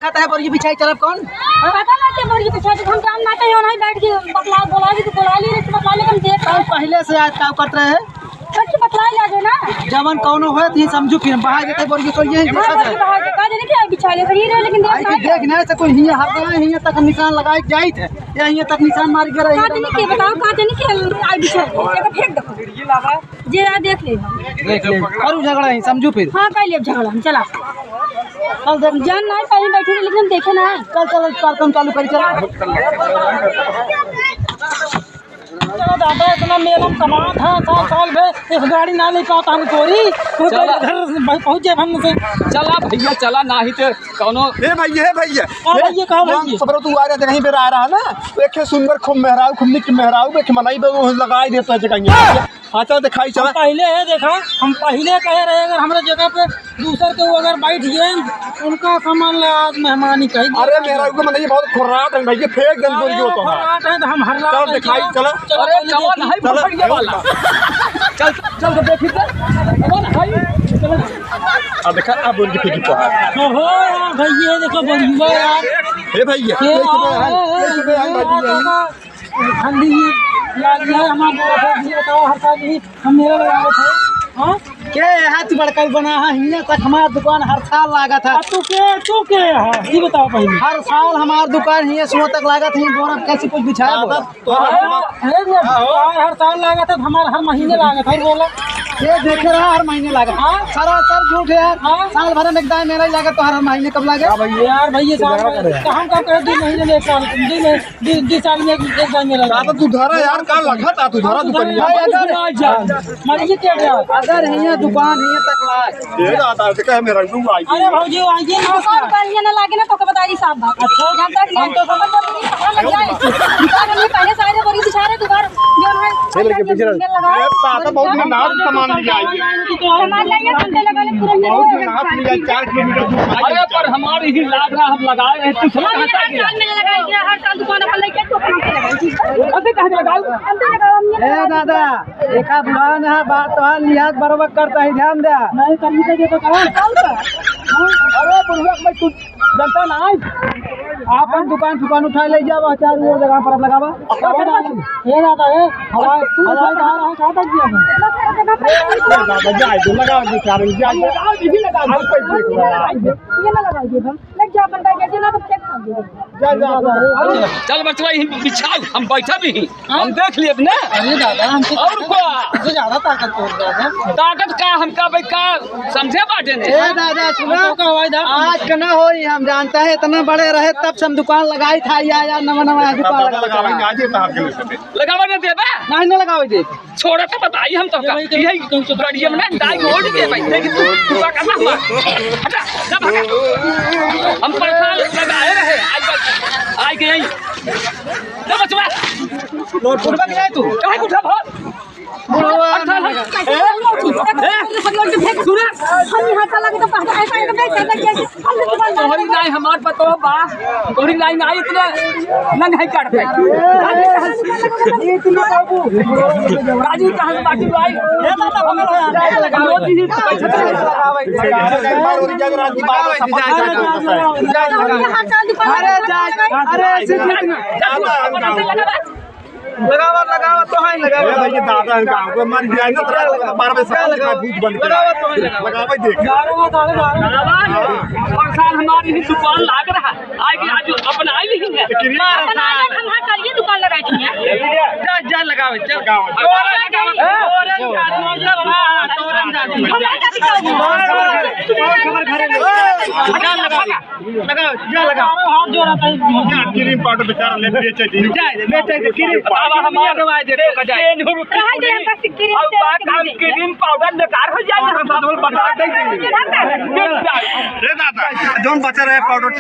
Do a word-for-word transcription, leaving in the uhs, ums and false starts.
कहता है बोरिया बिछाई चलब कौन? पता ना के बोरिया बिछाई, हम काम ना कहीं, वहीं बैठ के बतला, बोला भी तो बोला ली, नहीं तो बतला ले, हम देख। कल पहले से आज काम करत रहे। सच बतला ले आगे ना। जवन कौनो होए तो ये समझू, फिर हम बाहर के बोरिया तो ये हाँ, देखा जाए। बाहर के, का जाने क्या बिछा ले, सही रहे, लेकिन देख आई ना कि देख ना से कोई हियाँ हर जगह हियाँ तक निशान लगाए जाइत है, या हियाँ तक निशान मार के रही। का जाने के बताओ, का जाने के आई बिछा ले, फेंक दो। ये लावा। जे आ देख ले। देख ले। करू झगड़ा ही, समझू फिर। हाँ, कर ले झगड़ा, हम चला। कल देख। जान नहीं पाई बैठी, लेकिन हम देखे ना। चल, चल, कार्यक्रम चालू करी, चल। चलो दादा, इतना मेला में कमात है, साल, साल भर एक गाड़ी ना ले पावत हम तोरी। वो चला। घर से भाई पहुँच जाए हम से। चला भैया, चला, नाही तो कौनो ए भैया, ए भैया। का ए, भैया, का हम भैया? सब तू आ रहा, कहीं पे आ रहा ना, एक सुंदर खूब मेहराऊ, खूब निक मेहराऊ, एक मनई पे वो लगाई देता है जगह। हाँ, चल दिखाई, चला। हम पहले है देखा, हम पहले कहे रहे, अगर हमरा जगह पे दूसर के वो अगर बैठ गए, उनका सामान ले, आज मेहमानी कही। अरे, मेरा को मतलब ये बहुत खुर्राट है भाई, ये फेंक दे, अरे, बोल जो तो है। खुर्राट है तो हम हरला चल, रहे हैं, दिखाई, चलो। चलो, अरे, पहले कौन देखी। है चलो। बढ़िया वाला? चल, चल के देखी तो। कौन है? चलो। अब देखा, अब बोल के फेंकी तो है। ओहो, यार, भाई, ये देखो, बढ़िया यार। हे भैया, ये ये सुबह है, ये सुबह है, भाई, ये। ठंडी लागी है, हमार दोस्त है, ये बताओ, हर साल ही हम मेला लगावत है। हाँ? के यहाँ तू बड़का बना है, हियाँ तक हमार दुकान हर साल लागत है। आ, तू के, तू के है? ये बताओ पहले। हर साल हमार दुकान हियाँ सुबह तक लागत है, बोरा कैसे कुछ बिछाया बोला। तो हाँ, है ना? हाँ, हर साल लागत है, हमार हर महीने लागत है, बोला। ये देखे रहा, हर महीने लागत। हाँ? सरासर झूठ है यार। हाँ? साल भर में एक दाई मेला ही लागत, तो हर, हर महीने कब लागे? हाँ भैया। यार भैया, साल भर। तो हम कब कहे दो महीने में एक साल, दो महीने दि-, दि साल में एक, एक बार मेला दादा, लगा। तू धरा यार, का लखा था तू धरा दुकानिया। भाई, अगर, मर्जी के गया। अगर हियाँ दुकान हियाँ तक लाए। ये दादा, तो कहे मेरा रूम आई। अरे भौजी, आइए ना। दुकान पर हियाँ ना लागे ना, तो के बताई साहब बात। अच्छा। जानता कि हम तो समझ में नहीं, कहाँ लग जाए। दुकान में पहले सारे बोरी बिछा रहे, दुकान जो है, ये लेके पीछे रह। लगा। ये दादा बहुत में नाच सामान लिया है। सामान लाइए, ठंडे लगा ले, पूरे बहुत में नाच लिया, चार किलोमीटर दूर। अरे, पर हमारी ही लाग रहा, हम लगाए हैं, कुछ नहीं कहता क्या? साल में लगाई है, हर साल दुकान पर लेके तो अपना पे लगाई थी। अबे कहाँ से लगाऊं? हम तो लगाओ, हम ये ए दादा, एक आध बार ना बात तो हाल लिहाज बरोबर करता है, ध्यान दे। नहीं करनी चाहिए तो कहाँ? कौन सा? हाँ? अरे बुढ़वा, मैं तू जनता ना है। आपन दुकान, दुकान उठा ले जावा, चार वो जगह पर अब लगावा। ए दादा, ए, हवाई, हवाई जहाज है, कहाँ तक गया है? ए दादा, जाए दो, लगा दो, चार, जाए दो। लगाओ, यही लगाओ। आप कैसे देखो? ये ना लगाइए, हम लग जा, अपन बैठ जाइए ना, तो चेक कर दीजिए। जा, जा, जा। चल बचवा, यहीं बिछाओ, हम बैठा भी ही। हाँ? हम देख लिए अपने। अरे दादा, हमसे और ताकत, का? हमसे ज्यादा ताकत तो है दादा। ताकत का, हमका भाई का समझे बाटे ने? ए दादा, सुनो। हमको का हवाई जहाज आज का ना होई, हम जानता है, इतना बड़े रहे तब से हम दुकान लगाई था, या, या, नवा, नवा दुकान दादा, लगावा। लगावे ना आज ये तार के लिए। लगावे ना देबे? नहीं, ना लगावे दे। छोड़ा तो बताई हम तो ये का। भाई, यही तुम, तुम, गाड़िया में ना डाई ओढ़ के भाई, देख तू, तू का करना हुआ। हटा, जा भागा। हम परेशान लगाए रहे, आज, आज के यही। जा बचवा। लोट उठबा के जाए तू। काहे उठा भाग? बुढ़वा। अच्छा, ए, ए, सुना। हम यहाँ चला के तो पहले ऐसा, ऐसा, ऐसा, ऐसा, ऐसा। तोहरी नाई हमार पतोह बा, तोहरी नाई ना इतना नंग है काट पे। इतना बाबू। राजू कहाँ से बाटी भाई? रोज ही पैसा लगावे। अरे जा, अरे जा, अरे जा। लगावा, लगावा, तो है, लगावा। ए भाई, ये दादा है, गाँव को मर गया है ना, तो बार में से लगावा, भूत बन के। लगावा, तो है, लगावा। लगावा, देख। गाड़ो में डालो, गाड़ो। हाँ। परेशान हमारी ही दुकान लाग रहा। आज, आज अपना आई नहीं है। लेकिन ये अपना आई, हम हाँ, चलिए दुकान लगाई थी। जा, जा, लगावे, चल। लगावा। तोरन, तोरन, तोरन, तोरन, तोरन। लगाओ, जा लगाओ। लगाओ, जा लगाओ। अरे हाथ जोड़ा था। जा, क्रीम पाउडर बेचारा ले बेचे दी। जा, बेचे दी, क्रीम पाउडर। अब हमारे दवाई दे तो का जाए। कहाँ जाए, बस क्रीम अब से बात हम क्रीम पाउडर बेकार हो जाए ना। हम तो बता दे। रे दादा, जोन बचा रहे पाउडर।